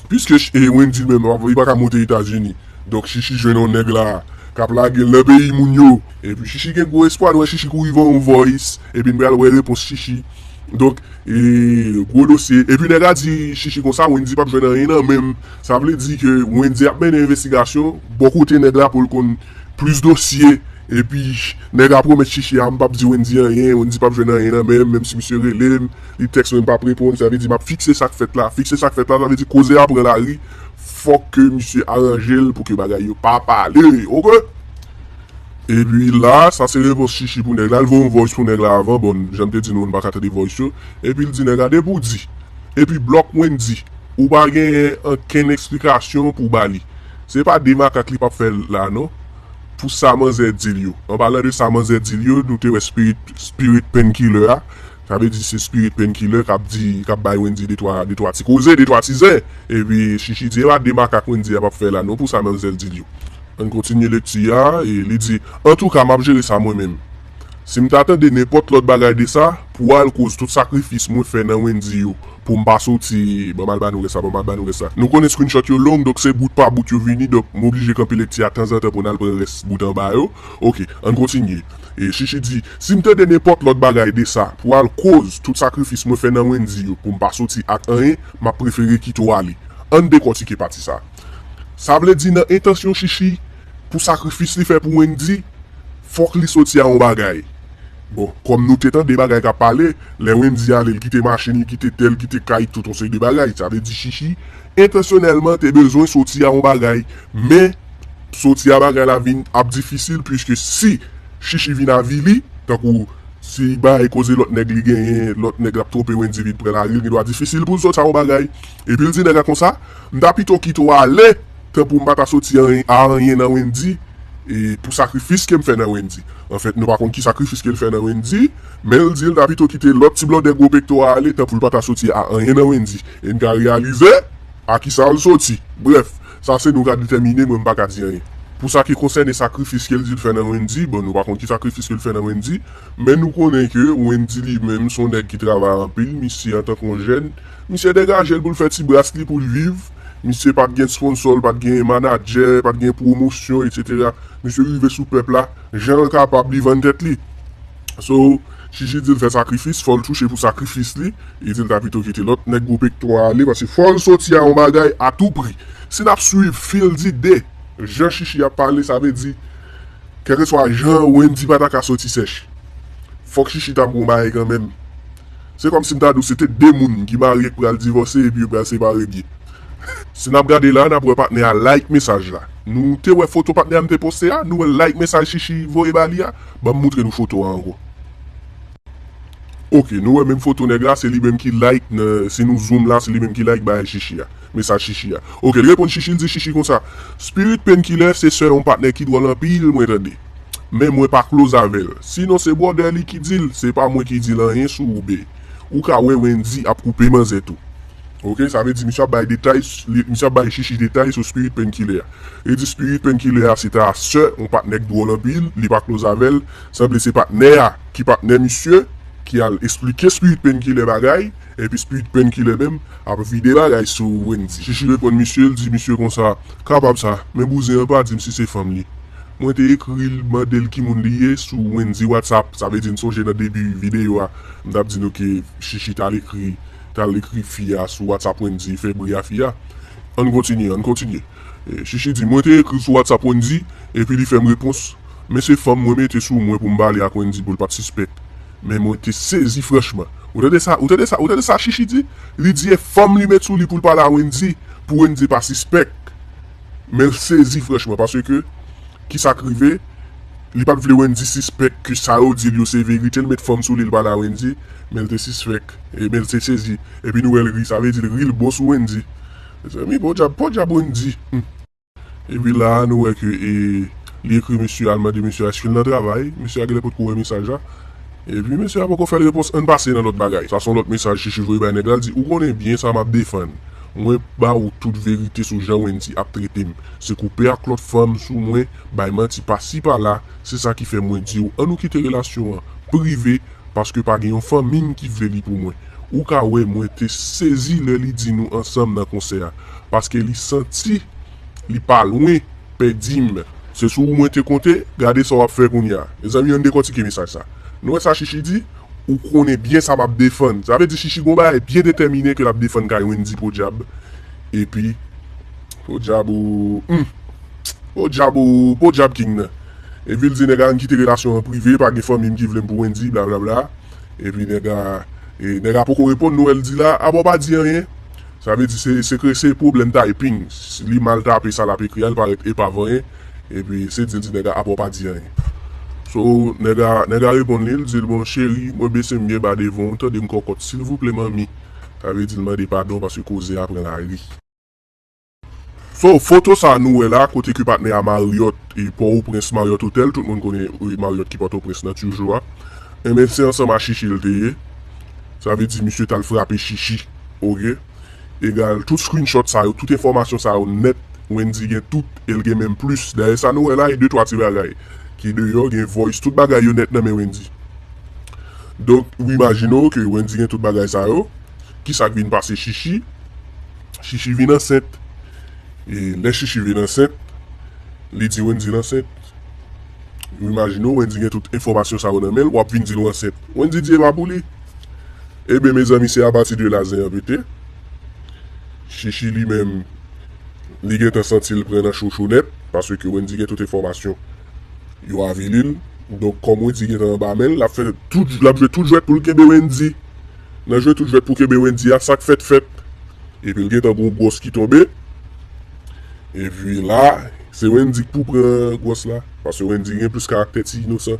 piske Ch-, e, Wendyy menm, li pa ka monte Etazini. Donk, Chichi jwenn yon nèg la k ap lage l nan peyi moun yo. Epi Chichi gen gwo espwa, nou wè Chichi kouri voye yon voice. Epi n pral wè repons Chichi. Donk, e, gwo dosye. Epi nèg la di Chichi konsa, Wendyy p ap jwenn anyen nan men m. Sa vle di ke Wendyy ap mennen envestigasyon bò kote nèg la pou l konn plis dosye. Epi, nèg la pwomèt Chichi a, m p ap di Wendyy anyen, Wendyy p ap jwenn anyen nan men m, menm si misye rele m, li tèks mwen, m p ap reponn, sa vle di m ap fikse sa k fèt la. Fikse sa k fèt la, sa vle di koze a pran lari, fòk ke misye aranje l pou ke bagay yo pa pale, oke? Epi la, sa se repons Chichi pou nèg la, l voye yon voice pou nèg la avan, bon, jan m te di nou, nou pa ka tande voice yo, epi l di nèg la depi w di, epi blòk Wendyy, ou pa genyen ankenn eksplikasyon pou w ba li. Se pa de makak li p ap fè la non. Pou sa manzè di l yo. An palan de sa manzè di l yo, nou te wè Spirit, Spirit Painkiller a. Sa vle di se Spirit Painkiller k ap di, k ap bay Wendyy de twa, de twa ti koze, de twa ti zen. Epi Chichi di, e pa de makak Wendyy ap ap fè la non pou sa manzè di l yo. Ann kontinye lekti a, e li di, antouka, m ap jere sa mwen menm. Si m ta tande nenpòt lòt bagay de sa, pou al koz tout sakrifis mwen fè nan Wendyy yo, pou m pa soti, ban m al ba nou rès la, ban m al ba nou rès la. Nou konnen screenshot yo long, donk se bout pa bout yo vini, donk m oblije kanpe lekti a tanzantan pou n al pran rès bout anba yo. Oke, ann kontinye. E Chichi di, si m tande nenpòt lòt bagay de sa, pou al koz tout sakrifis mwen fè nan Wendyy yo, pou m pa soti ak anyen, m ap prefere kite w ale. Ann dekòtike pati sa. Sa vle di nan entansyon Chichi, pou sakrifis li fè pou Wendyy, fòk li soti a yon bagay. Bon, kòm nou te tande bagay k ap pale, lè Wendyy ale, l kite machin, li kite tè, l kite kay, tout yon seri de bagay. Sa vle di Chichi, entansyonèlman, te bezwen soti a yon bagay. Men, soti a bagay la vin ap difisil, piske si Chichi vin avili, tankou si bay koze lòt nèg li genyen, lòt nèg l ap twonpe Wendyy vin pran lari, li gen dwa difisil pou l soti a yon bagay. Epi l di nèg la konsa, m ta pito kite w ale, tan pou m pa ta soti anyen, a anyen nan Wendyy, e pou sakrifis ke m fè nan Wendyy. Anfèt, nou pa konn ki sakrifis ke l fè nan Wendyy, men l di l ta pito kite lòt ti blòdè gwo pekto a ale, tan pou l pa ta soti a anyen nan Wendyy. E n ka reyalize a kisa l soti. Brèf, sa se nou ka detèmine, mwen m pa ka di anyen. Pou sa ki konsène sakrifis ke l di l fè nan Wendyy, bon, nou pa konn ki sakrifis ke l fè nan Wendyy, men nou konnen ke Wendyy li menm se yon nèg ki travay anpil, misye antanke yon jèn, misye degaje l pou l fè ti bras li pou l viv, misye pa t gen sponsò, l pa t gen manadjè, pa t gen pwomosyon, etsetera. Misye rive sou pèp la, jan l kapab, li vann tèt li. So, Chichi di l fè sakrifis, fò l touche pou sakrifis li, li di l ta pito kite lòt nèg gwo pekto a ale, paske fò l soti a yon bagay a tou pri. Si n ap swiv fil dide, jan Chichi ap pale, sa vle di, kèlkeswa jan Wendyy pa ta ka soti sèch. Fòk Chichi ta pran yon bagay kanmenm. Se kòmsi m ta di w se te de moun ki marye k pral divòse epi yo pral separe byen. Si n ap gade la, n ap wè patnè a like mesaj la. Nou te wè foto patnè a m te poste a, nou wè l like mesaj Chichi voye ba li a. Ban m moutre nou foto a ankò. Oke, nou wè menm foto nèg la, se li menm ki like nan, si nou zoom la, se li menm ki like bagay Chichi a. Mesaj Chichi a. Oke, li reponn Chichi, li di Chichi konsa, Spirit Painkiller se sè yon patnè ki dwòl anpil, mwen tande. Men mwen pa close avè l. Sinon se brother li ki di l, se pa mwen ki di l anyen sou Oube. Ou ka wè Wendyy ap koupe manzè tou. Oke, sa vle di misye ap bay detay, misye ap bay Chichi detay sou Spirit Painkiller a. Li di Spirit Painkiller a se ta sè yon patnè k dwòl anpil, li pa close avè l. Sanble se patnè a ki patnè misye, ki al esplike Spirit Painkiller bagay, epi Spirit Painkiller menm ap vide bagay sou Wendyy. Chichi reponn misye, l di misye konsa, kapab sa, men bouzen an pa di m si se fanm li. Mwen te ekri l, mande l ki moun li ye sou Wendyy WhatsApp. Sa vle di n sonje nan debi videyo a, m t ap di nou ke Chichi t al ekri, t al ekri fi a sou WhatsApp Wendyy, fè bri a fi a. Ann kontinye, ann kontinye. E, Chichi di, mwen te ekri sou WhatsApp Wendyy, epi li fè m repons, men se fanm mwen mete sou mwen pou m pale ak Wendyy pou l pa t sispèk. Men mwen te sezi franchman. Ou tande sa, ou tande sa, ou tande sa Chichi di? Li di e fanm li met sou li pou l pale a Wendyy, pou Wendyy pa sispèk. Men l sezi franchman, paske, kisa k rive? Li pa t vle Wendyy sispèk ke sa yo di l yo se verite, l met fanm sou li, l pale a Wendyy, men l te sispèk, e men l te sezi. Epi nou wè l ri, sa vle di l ri, l bon sou Wendyy. Mezanmi, podyab, podyab Wendyy. Hmm. Epi la a, nou wè ke, e, li ekri mesye a, l mande mesye a èske l nan travay. Mesye a genlè potko wè mesaj la. Epi mesye a poko fè l repons, ann pase nan lòt bagay. Sa se yon lòt mesaj Chichi voye bay nèg la, l di, ou konnen byen sa m ap defann. Mwen ba ou tout verite sou jan Wendy ap trete m. Se koupe ak lòt fanm sou mwen, bay manti pasi pala, se sa ki fè mwen di w, ann nou kite relasyon an prive, paske pa gen yon fanmi m ki vle li pou mwen. Ou ka wè mwen te sezi lè li di nou ansanm nan konsè a, paske li santi li pa lwen pèdi m. Se sou ou mwen te konte, gade sa w ap fè kounye a. Mezanmi, ann dekòtike mesaj sa. Nou wè sa Chichi di, ou konnen byen sa m ap defann. Sa vle di Chichi gon bagay byen detèmine ke l ap defann kay Wendy podyab. Epi, podyab ou, hmm, podyab ou, podyab king nan. Epi l di nèg a ann kite relasyon an prive, pa gen fanmi m ki vle m pou Wendy, blablabla. Epi nèg a, e, nèg a poko reponn, nou wè l di la, apa w pa di anyen. Sa vle di se, se kre-, se pwoblèm typing. Li mal tape sa l ap ekri a, li parèt epav anyen. Epi se di l di nèg a apa w pa di anyen. So, nèg a, nèg a reponn li, l di l, bon, cheri, mwen bese m byen ba devan w, tande m kòkòt, silvouplè, manmi. Sa vle di l mande padon paske koze a pran lari. So, foto sa nou wè la, kote ke patnè a Marriott, e Pòtoprens Marriott Hotel, tout moun konnen, e, Marriott ki Pòtoprens nan toujou a. Enben, se ansanm a Chichi l te ye. Sa vle di misye t al frape Chichi, oke? Egal, tout screenshot sa yo, tout enfòmasyon sa yo nèt, Wendy gen tout, e l gen menm plis. Dayè sa nou wè la, e de twa ti bagay ki deyò, gen voice, tout bagay yo nèt nan men Wendy. Donk, ou imajine w ke Wendy gen tout bagay sa yo. Kisa k vin pase Chichi? Chichi vin ansent. E lè Chichi vin ansent, li di Wendy l ansent. Ou imajine w, Wendy gen tout enfòmasyon sa yo nan men l, w ap vin di l w ansent. Wendy di e pa pou li. Ebyen, mezanmi, se apati de la zen an pete. Chichi li menm, li gentan santi l pran nan chocho nèt, paske Wendy gen tout enfòmasyon. Yo avili l. Donk, kòm Wendy gentan anba men l, l ap fè tout, l ap jwe tout jwèt pou l kenbe Wendy. Nan jwe tout jwèt pou kenbe Wendy a, sa k fèt fèt. Epi l gentan gon gwòs ki tonbe. Epi la, se Wendy k pou pran gwòs la. Paske Wendy gen plis karaktè ti inosan.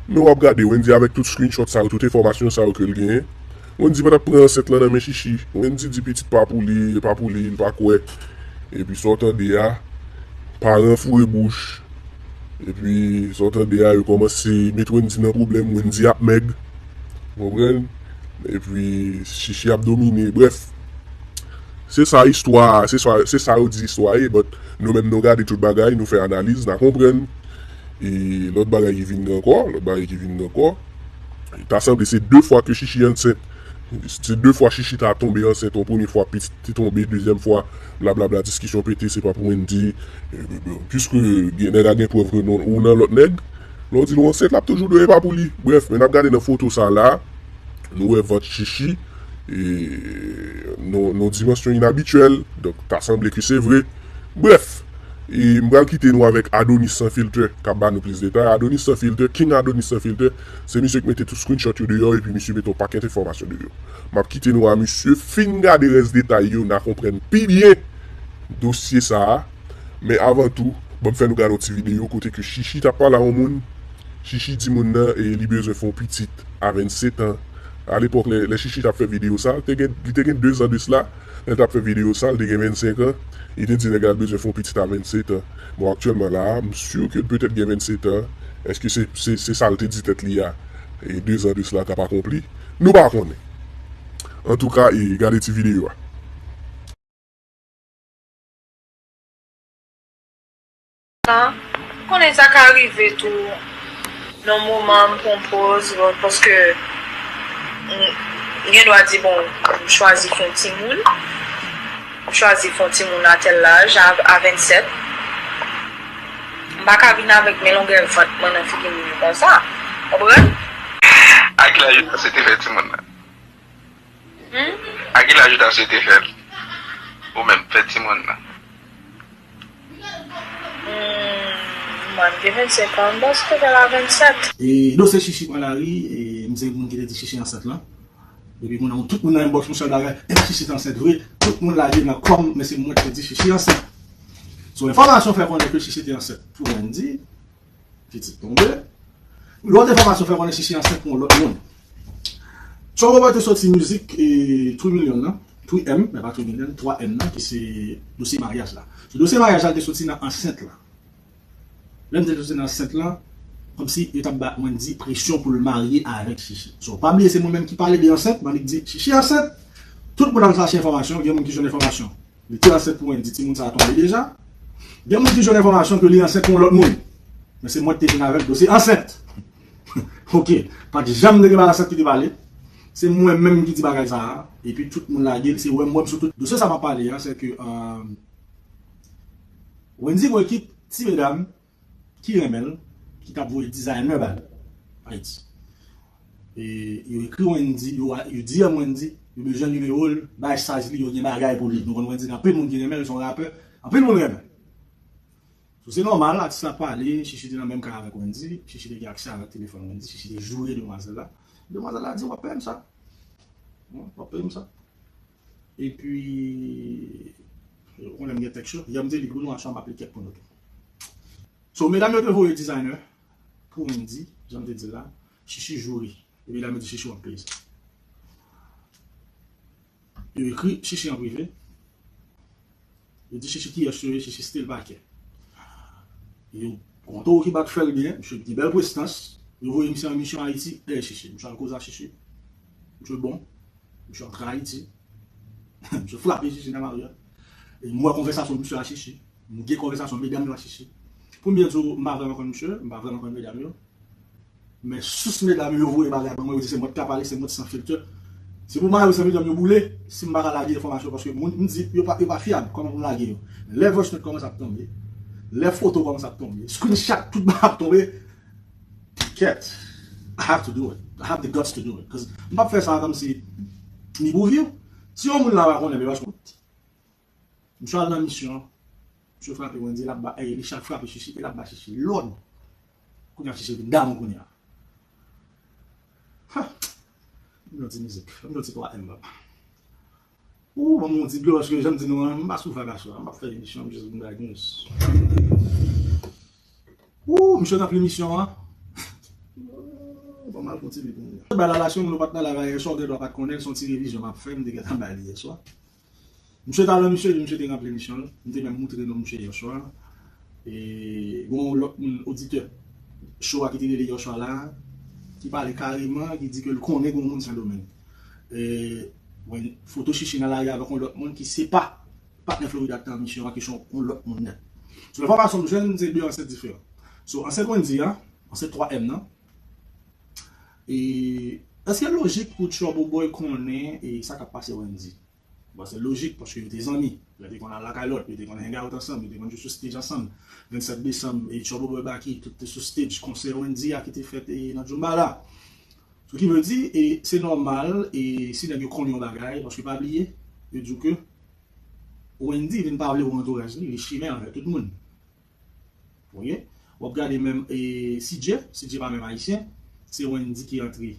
Men w ap gade, Wendy avèk tout screenshot sa yo, tout enfòmasyon sa yo ke l genyen. Wendy pa t ap pran ansent lan nan men Chichi. Wendy di pitit pa pou li, pa pou li, li pa kwè. Epi sa w tande a, paran foure bouch. Epi sa w tande a, yo kòmanse met Wendy nan pwoblèm, Wendy ap mèg. Ou konprann? Epi Chichi ap domine. Brèf, se sa istwa, se sa, se sa yo di istwa ye, but nou menm nou gade tout bagay, nou fè analiz, n a konprann. E lòt bagay ki vin gen ankò, lòt bagay ki vin gen ankò. Ta sanble se de fwa ke Chichi ansent. Se de fwa Chichi ta tonbe ansent, yon premye fwa pitit te tonbe, dezyèm fwa, blablabla, diskisyon pete, se pa pou Wendy. E, e, e, piske gen nèg a gen prèv ke non, ou nan lòt nèg, lè w di l ou ansent, l ap toujou dwe e pa pou li. Brèf, men n ap gade nan foto sa la, nou wè vant Chichi, e, nan, nan dimansyon inabityèl, donk ta sanble ke se vre. Brèf, e m pral kite nou avèk Adonis Sans Filter k ap ba nou plis detay. Adonis Sans Filter, King Adonis Sans Filter, se misye k mete tout screenshot yo deyò epi misye mete yon pakèt enfòmasyon deyò. M ap kite nou a misye fin gade rès detay yo, n a konprann pi byen dosye sa a. Men avan tou, ban m fè nou gade yon ti videyo kote ke Chichi t ap pale a yon moun. Chichi di moun nan e li bezwen fè yon pitit a vennsentan. A lepòk, lè, lè Chichi t ap fè videyo sa, li te gen, li te gen dezan de sila. Lè l t ap fè videyo sa, li te gen vennsenk an. Li te di nèg la l bezwen fè yon pitit a vennsentan. Bon, aktyèlman la a, m si ke l petèt gen vennsentan. Èske se, se, se sa l te di tèt li a, e dezan de sila t ap akonpli? Nou pa konnen. Antouka, e gade ti videyo a. Ou konnen sa ka rive tou nan moman m pran poz, bon, paske m gen dwa di, bon, m chwazi fè yon timoun, m chwazi fè yon timoun a tèl laj, a, a vennsèt. M pa ka vin avèk men longè vant mwen nan figi moun yo konsa. Konprann? A ki laj ou ta swete fè timoun nan? Hmm? A ki laj ou ta swete fè l? Ou menm, fè timoun nan. Hmm, mwen, m gen vennsenk an, m ta swete fè l a vennsèt. E dosye Chichi pran lari, e m se moun ki te di Chichi ansent lan. Depi moun nan, tout moun nan inbox m sèl bagay, e Chichi te ansent vre. Tout moun lage nan kòm, men se mwen ki te di Chichi ansent. So, enfòmasyon fè konnen ke Chichi te ansent pou Wendy. Pitit tonbe. Lòt enfòmasyon fè konnen Chichi ansent pou yon lòt moun. Trump Robert te soti mizik e Three Million nan, Three M, men pa Three Million, twa M nan, ki se dosye maryaj la. So dosye maryaj la, l te soti nan ansent la. Lè m te soti nan ansent la, Kòmsi yo t ap ba Wendy presyon pou l marye avèk Chichi. So, pa bliye se mwen menm ki pale de ansent, m annik di Chichi ansent. Tout moun al chache enfòmasyon, gen moun ki jwenn enfòmasyon. Li te ansent pou Wendy, timoun sa a tonbe deja. Gen moun ki jwenn enfòmasyon ke li ansent pou yon lòt moun. Men se mwen ki te vin avèk dosye ansent. Ok, pa t janm te gen bagay ansent ki te pale. Se mwen menm ki di bagay sa a. Epi tout moun lage l, se wè m wè m sou tout. Dosye sa m ap pale a, se ke euh, Wendy gon ekip ti medam ki renmen l, ki t ap voye designer ba l Ayiti. E yo ekri Wendy, yo, yo D M Wendy, yo bezwen nimewo l, bay saj li, yo gen bagay pou li. Nou konn Wendy gen anpil moun ki renmen l, se yon rapè, anpil moun renmen l. So, se nòmal, atis la pale, Chichi te nan menm kay avèk Wendy, Chichi te gen aksè avèk telefòn Wendy, Chichi te joure demwazèl la. Demwazèl la di, w ap peye m sa. W ap peye m sa. Epi, ou konnen m gen tèks yo, yè m te li pou nou, aswè m ap li kèk pou nou tou. So, medam yo te voye designer pou Wendy, jan m te di l la, Chichi joure. E medam yo di Chichi w ap peye sa. Yo ekri Chichi an prive. Yo di Chichi kiyès yo ye, Chichi still pa kè. Yo gon towo ki bat fè l byen, misye gen bèl prestans. Yo voye misye an misyon Ayiti, dèyè Chichi. Misye al koze a Chichi. Misye bon. Misye antre Ayiti. Misye frape Chichi nan Maryòt. E m wè konvèsasyon misye a Chichi. M gen konvèsasyon medam yo a Chichi. Pou m byen di w, m pa vrèman konn misye, m pa vrèman konn medam yo. Men sous medam yo voye bagay ban mwen, yo di se mwen ki ka pale, se mwen ki san filtè. Se pou m ale san filtè, yo boule, si m pa ka lage enfòmasyon, paske moun, m di, yo pa, yo pa fyab, kòman pou m lage yo? Lè voice note kòmanse ap tonbe, lè foto kòmanse ap tonbe, screenshot, tout bagay ap tonbe, kèt, I have to do it. I have the guts to do it. 'Cause m p ap fè sa kòmsi ni pou view. Si yon moun la pa konnen, men pa sou. Misye al nan misyon, misye frape Wendy, l ap ba, eh, Richard frape Chichi, e l ap ba Chichi lòd. Kounye a Chichi vin damou kounye a. Ha! M yon ti mizik, m yon ti twa M, papa. Ou, ban m yon ti dlo, paske jan m di nou an, m pa sou vag aswè a, m p ap fè emisyon, m jis vin bay news. Ou, misye nan pli misyon an. Ban m al kontinye pou mwen. Bay la la, si yon moun ou pa t nan live la yè swa, ou gen dwa pa t konnen l, se yon ti revizyon m ap fè, m te gentan bay li yè swa. Misye t al nan misye, epi misye te ranpli misyon l. M te menm moutre nou misye yè swa. E gon lòt moun, oditè show a ki te rele yè swa la, ki pale kareman, ki di ke l konnen gon moun Sendomeng. E, bon, foto Chichi nan lari avèk yon lòt moun ki se pa patnè Florida ki te nan misyon an, ki se yon lòt moun nèt. So, enfòmasyon m jwenn, se de ansent diferan. So, ansent Wendy a, ansent twa M nan. E, èske lojik pou Trouble Boy konnen e sa k ap pase Wendy? Bon, se lojik, paske yo te zanmi. Yo te konn al lakay lòt, yo te konn hang out ansanm, yo te konn jwe sou stage ansanm. Vennsèt desanm, e Trouble Boy Baky, tout te sou stage, konsè Wendy a ki te fèt e nan Djoumba la. So ki vle di, e se nòmal, e si nèg yo konn yon bagay, paske pa bliye, yo di w ke Wendy vin pa vle wè antouraj li, li chimè avèk tout moun. Ok? W ap gade menm e, C J, C J pa menm ayisyen, se Wendy ki antre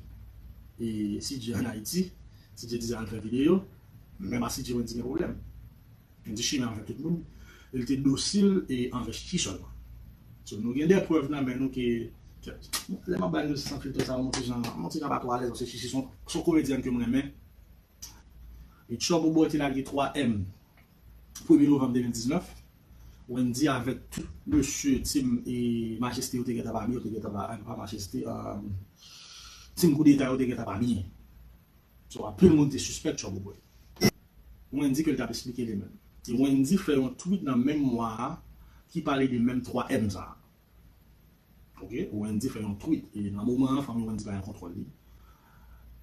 e, C J ann Ayiti, C J di al fè videyo, menm a C J Wendy gen pwoblèm. Wendy chimè avèk tout moun, e l te dosil e anvè Chichi sèlman. So, nou gen de prèv nan men nou ke, ke lè m ap bay nou san filtè sa, yon ti jan, yon ti jan pa twò alèz, paske Chichi se yon, se yon komedyèn ke m renmen. E Trouble Boy te lage twa M premye novanm de mil diznèf. Wendy avèk tout mesye Team e Majeste yo te gentan pa byen, yo te gentan pa, pa Majeste, um, Team Koudeta yo te gentan pa byen. So, anpil moun te sispèk Trouble Boy. Wendy ke l t ap esplike li menm. E Wendy fè yon tweet nan menm mwa a ki pale de menm twa M sa a. Ok, Wendy fè yon tweet, e nan moman an, fanmi Wendy pa gen kontwòl li.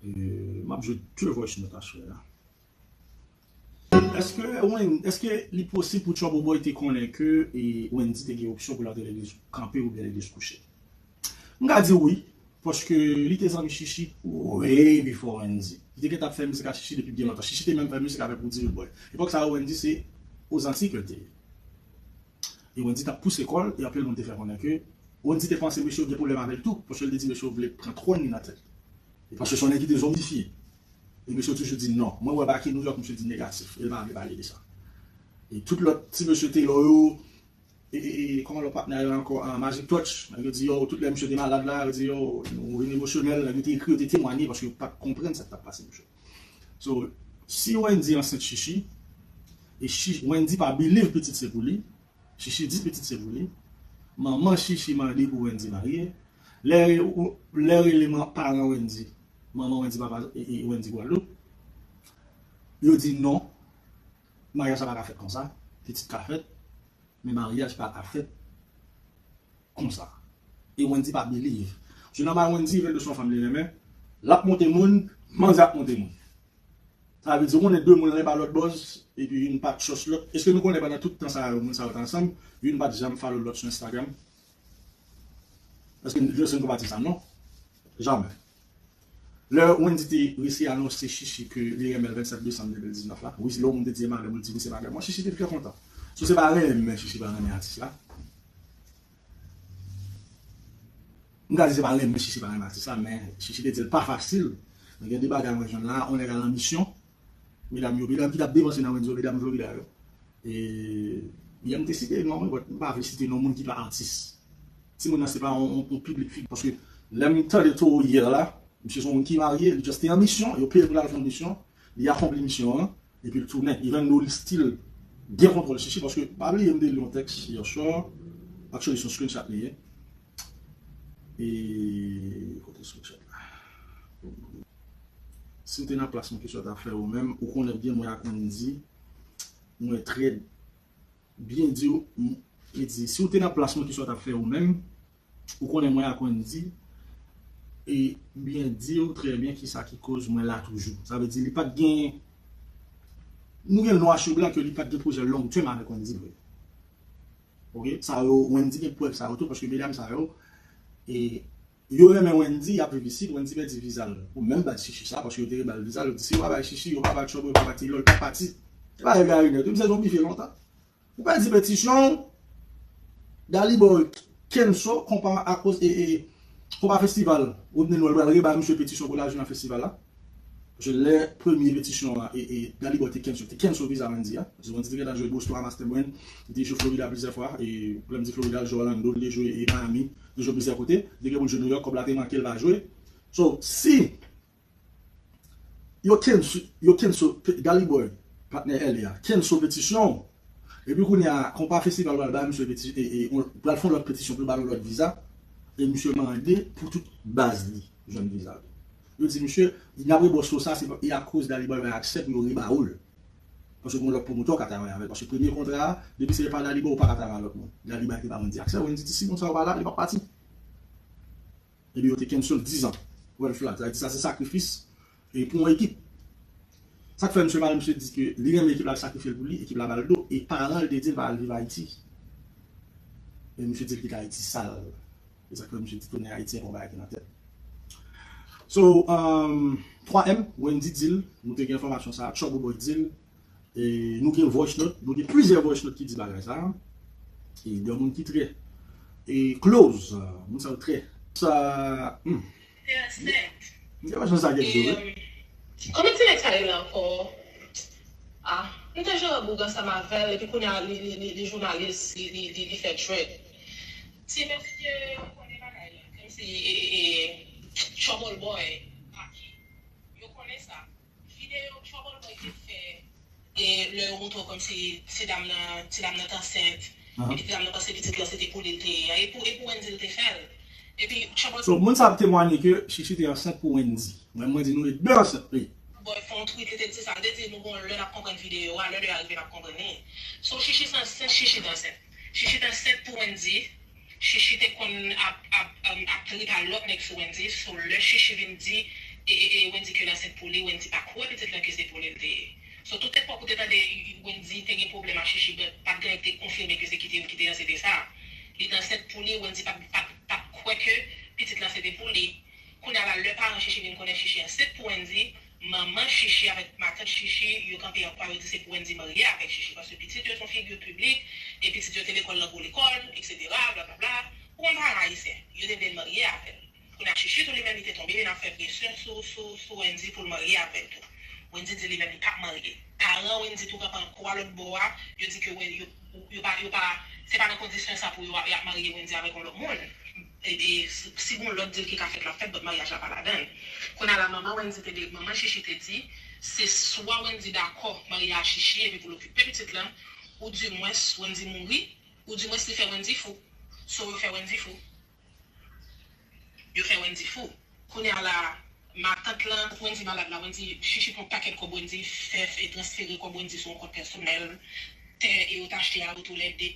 E, m ap jwe de voice note aswè a. Èske Wen-, èske li posib pou Trouble Boy te konnen ke e, Wendy te gen opsyon pou l antre legliz kanpe oubyen legliz kouche? M ka di wi, paske li te zanmi Chichi way before Wendy. Li te gentan ap fè mizik ak Chichi depi byen lontan. Chichi te menm fè mizik avèk Roody Boy. Epòk sa a, Wendy se Ozanti ke l te ye. E Wendy t ap pouse kò l, e anpil moun te fè konnen ke Wendy te panse mesye yo gen pwoblèm avè l tou, paske l te di mesye yo vle pran twòn li nan tèt li. E paske se yon nèg ki te zomifye. E mesye yo toujou di non. Mwen wè Baky New York, mesye di negatif. E l pa vle pale de sa. E tout lòt ti mesye Taylor yo, e, e, e, kòman lòt patnè yo ankò, ah, Magic Touch, nèg yo di yo, tout lè mesye te malad la, yo di yo, nou vin emosyonèl, nèg yo te ekri, yo te temwanye, paske yo pa t konprann sa k t ap pase mesye. So, si Wendy ansent Chichi, e Chi-, Wendy pa believe pitit se pou li, Chichi di pitit se pou li, manman Chichi mande pou Wendy marye, Lè, lè rele man-, paran Wendy, manman Wendy, papa e, e Wendy Gwadloup, yo di non, maryaj sa pa ka fèt konsa, pitit ka fèt, men maryaj pa ka fèt konsa. E Wendy pa believe. Se nòmal Wendy, even though se yon fanm li renmen, l ap monte moun, manzè ap monte moun. Sa vle di, ou konnen de moun lè pa lòt bòz, epi youn pa t trust lòt. Èske nou konnen pandan tout tan sa yo, moun sa yo t ansanm, youn pa t janm follow lòt sou Instagram? Èske nou, èske nou konn pati sa, non? Jamè. Lè Wendy te resi anonse Chichi ke li renmen l vennsèt desanm de mil diznèf la, wi, lè yon moun te di e madanm ou, li di wi, se madanm mwen, Chichi te trè kontan. So, se pa renmen Chichi pa renmen atis la. M ka di se pa renmen Chichi pa renmen atis la, men Chichi te di l pa fasil. Men gen de bagay mwen jwenn la, on nèg al an misyon. Medam yo, medam ki t ap depanse nan Wendy yo, medam Florida yo. E, yè m te site non, wi, but m pa vle site non moun ki pa atis. Timoun nan se pa yon, yon, yon piblik figi. Paske lè m tande Toro yè la, misye se yon moun ki marye, li just te an misyon, yo peye pou l al fè yon misyon, li akonpli misyon an, epi l tounen. Even though li still gen kontwòl Chichi, paske pa bliye m te li yon tèks yè swa, actually se yon screenshot li ye. E, kote screenshot la? Si w te nan plas mwen, kisa w t ap fè ou menm? Ou konnen byen mwen ak Wendy, mwen trè byen di w, m, li di, si w te nan plas mwen, kisa w t ap fè ou menm? Ou konnen mwen ak Wendy, e byen di w trè byen kisa ki koz mwen la toujou. Sa vle di li pa t gen, nou gen nwa sou blan ke li pa t gen pwojè long term avèk Wendy vre. Oke, sa yo, Wendy gen prèv sa yo tou, paske medam sa yo, e, yo renmen Wendy, y ap viv isit, Wendy pèdi viza l. Ou menm bat Chichi sa, paske yo te reba l viza l, yo di si yo pa bay Chichi, yo pa bay Trouble, yo pa bay Taylor, li pa pati. Se pa Gary Nèt, wi, misye se yon bife lontan. Ou pèdi petisyon w, Daliboy kenso konpa akoz e, e, konpa festival, Rodney Noël pral reba misye petisyon pou l al jwe nan festival la. Paske lè premye petisyon an, e, e, Daliboy te kenso, te kenso viza Wendy a. Paske Wendy te gentan jwe Boston a Master Brain, li te jwe Florida plizyè fwa, e lè m di Florida, l jwe Orlando, li te jwe e Miami, li te jwe plizyè kote, li te gen pou l jwe New York, kòb la te manke, l pa jwe. So, si yo kenso, yo kenso, Daliboy, patnè L A a, kenso petisyon w, epi kounye a, konpa festival pral ba misye peti-, e, e, on, pral fè yon lòt petisyon pou l ba nou lòt viza, e misye mande pou tout baz li jwenn viza tou. Yo di misye, n ap rebòse w sa, se pa, e akoz Daliboy bay aksè pou yo reba w l. Paske gen lòt pwomotè w ka travay avè l. Paske premye kontra a, depi se pa Daliboy, ou pa ka travay ak lòt moun. Daliboy te ba Wendy aksè, Wendy di si moun sa yo pa la, li p ap pati. Epi yo te cancel dizan. Red flag. Sa vle di sa se sakrifis e pou yon ekip. Sa k fè misye pale, misye di ke li renmen ekip la, l sakrifye l pou li, ekip la ba l do, e paran l te di l pa al viv Ayiti. E misye di l kite Ayiti sal. E sa k fè misye di tounen Ayiti, se yon bagay ki nan tèt. So, um, twa M, Wendy di l, nou te gen enfòmasyon sa, Trouble Boy di l, e nou gen voice note, nou gen plizyè voice note ki di bagay sa. E de moun ki trè e close, moun sa yo trè. Sa, hmm. Te ansent. M te pa jwenn sa kèk jou, wi. E, kòman ti nèg sa rele ankò? Ah, m te jere boug ansanm avè l, epi kounye a, li, li, li, li jounalis, li, li, li, li fè dread. Ti mesye, ou konnen bagay la, kòmsi, e, e, e, Trouble Boy, Aki. Yo konnen sa. Videyo Trouble Boy te fè, e lè yo montre w kòmsi ti dam nan, ti dam nan t ansent, epi ti dam nan panse pitit lan se te pou li l te ye a, e pou, e pou Wendy l te fè l. Epi Trouble So, moun sa ap temwanye ke Chichi te ansent pou Wendy. Mwen, mwen di nou, e de ansent, wi. Boy fè yon tweet, li te di sa, li te di nou gon lè n ap konprann videyo a, lè lè a rive n ap konprann li. So, Chichi se ansent, Chichi te ansent. Chichi te ansent pou Wendy, Chichi te konn ap, ap, um, ap trip a lòt nèg sou Wendy. So, lè Chichi vin di, e, e, e, Wendy ke l ansent pou li, Wendy pa kwè pitit lan ke se pou li l te ye. So, tout epòk ou te tande Wendy te gen pwoblèm ak Chichi, but pa t gen nèg te konfime ke se ki te, ki te ansent sa. Li te ansent pou li, Wendy pa, pa, pa t kwè ke pitit lan se te pou li. Kounye a la, lè paran Chichi vin konnen Chichi ansent pou Wendy, manman Chichi avèk matant Chichi, yo kanpe an kwa, yo di se pou Wendy marye avèk Chichi, paske pitit yo se yon figi piblik, e pitit yo te lekòl nan gwo lekòl, etsetera, blablabla. Ou konn paran ayisyen, yo te vle l marye avè l. Kounye a, Chichi tou li menm, li te tonbe, li nan fè presyon sou, sou, sou Wendy pou l marye avè l tou. Wendy di li menm li p ap marye. Paran Wendy tou kanpe an kwa lòt bò a, yo di ke Wen-, yo, yo pa, yo pa, se pa nan kondisyon sa pou yo, y ap marye Wendy avèk yon lòt moun. E, e, si, si gon lòt deal ki ka fèt, l ap fèt, but maryaj la pa ladan l. Kounye a la, manman Wendy te de, manman Chichi te di, se swa Wendy dakò marye a Chichi epi pou l okipe pitit lan, oudimwens Wendy mouri, oudimwens li fè Wendy fou. So, yo fè Wendy fou. Wendy fou. Kounye a la, matant lan, Wendy malad la, Wendy chichi pran pakèt kòb Wendy fè, fè transfere kòb Wendy sou yon kont pèsonèl, tè e yo t achte a yo toulède.